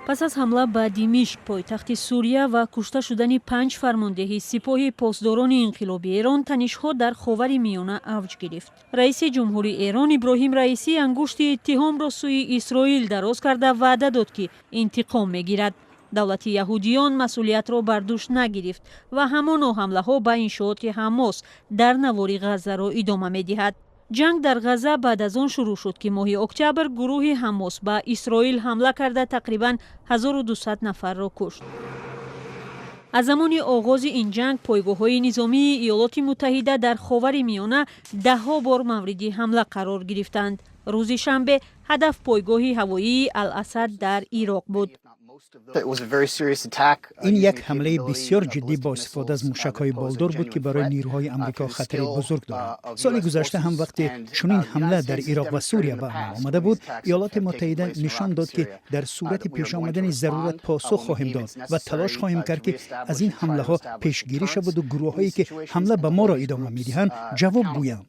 Пас аз ҳамла ба Димишқ, пойтахти Сурия, ва кушта шудани панҷ фармондеҳи Сипоҳи Посдорони Инқилоби Эрон, танишҳо дар Ховари Миёна авҷ гирифт. Раиси ҷумҳури Эрон Иброҳим Раисӣ ангушти иттиҳомро сӯи Исроил дароз карда, ваъда дод, ки интиқом мегирад. Давлати яҳудиён масъулиятро бар дӯш нагирифт ва ҳамоно ҳамлаҳо ба иншооти Ҳамос дар навори Ғаззаро идома медиҳад. Ҷанг дар Ғазза баъд аз он шурӯъ шуд, ки моҳи октябр гурӯҳи Ҳамос ба Исроил ҳамла карда, тақрибан 1200 нафарро кушт. Аз замони оғози ин ҷанг пойгоҳҳои низомии Иёлоти Муттаҳида дар Ховари Миёна даҳҳо бор мавриди ҳамла қарор гирифтанд. Рӯзи шанбе ҳадаф пойгоҳи ҳавоии Ал-Асад дар Ироқ буд. Ин як ҳамлаи бисёр ҷиддӣ бо истифода аз мушакҳои болдор буд, ки барои нирӯҳои Амрико хатари бузург дорад. Соли гузашта ҳам вақте чунин ҳамла дар Ироқ ва Сурия ба амал омада буд, Иёлоти Муттаҳида нишон дод, ки дар сурати пеш омадани зарурат посух хоҳем дод ва талош хоҳем кард, ки аз ин ҳамлаҳо пешгирӣ шаваду гурӯҳҳое, ки ҳамла ба моро идома медиҳанд, ҷавоб гӯянд.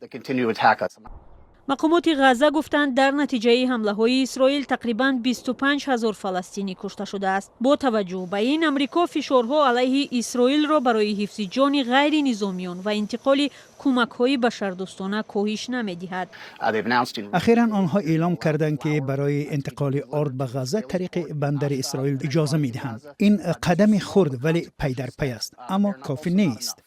Мақомоти Ғазза гуфтанд, дар натиҷаи ҳамлаҳои Исроил тақрибан 25 ҳазор фаластинӣ кушта шудааст. Бо таваҷҷӯҳ ба ин, Амрико фишорҳо алайҳи Исроилро барои ҳифзи ҷони ғайринизомиён ва интиқоли кӯмакҳои башардӯстона коҳиш намедиҳад. Ахиран онҳо эълом карданд, ки барои интиқоли орд ба Ғазза тариқи бандари Исроил иҷоза медиҳанд. Ин қадами хурд, вале пайдарпай аст, аммо кофӣ нест.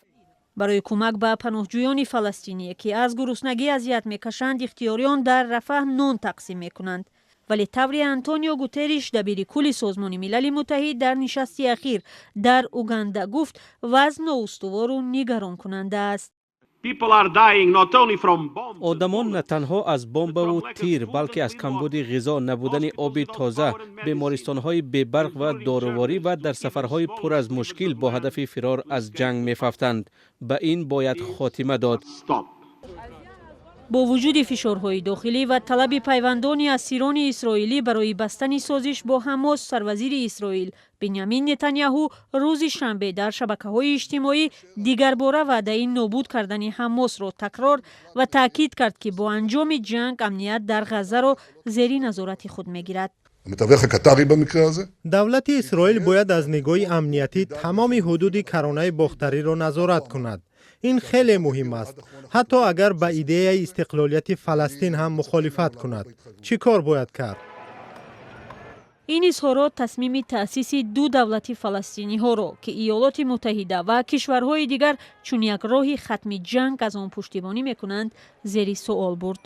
Барои кӯмак ба паноҳҷӯёни фаластиние, ки аз гуруснагӣ азият мекашанд, ихтиёриён дар Рафаҳ нон тақсим мекунанд. Вале тавре Антонио Гутерриш, дабири кулли Созмони Милали Муттаҳид, дар нишасти ахир дар Уганда гуфт, вазъ ноустувору нигаронкунанда аст. Одамон на танҳо аз бомбаву тир, балки аз камбуди ғизо, набудани оби тоза, бемористонҳои бебарқ ва доруворӣ ва дар сафарҳои пур аз мушкил бо ҳадафи фирор аз ҷанг мефавтанд. Ба ин бояд хотима дод. Бо вуҷуди фишорҳои дохилӣ ва талаби пайвандони асирони исроилӣ барои бастани созиш бо Ҳамос, сарвазири Исроил Бенямин Нетаняҳу рӯзи шанбе дар шабакаҳои иҷтимоӣ дигарбора ваъдаи нобуд кардани Ҳамосро такрор ва таъкид кард, ки бо анҷоми ҷанг амният дар Ғаззаро зери назорати худ мегирад. Давлати Исроил бояд аз нигоҳи амниятӣ тамоми ҳудуди Каронаи Бохтариро назорат кунад. Ин хеле муҳим аст, ҳатто агар ба идеяи истиқлолияти Фаластин ҳам мухолифат кунад. Чӣ кор бояд кард? Ин изҳорот тасмими таъсиси ду давлати фаластиниҳоро, ки Иёлоти Муттаҳида ва кишварҳои дигар чун як роҳи хатми ҷанг аз он пуштибонӣ мекунанд, зери суол бурд.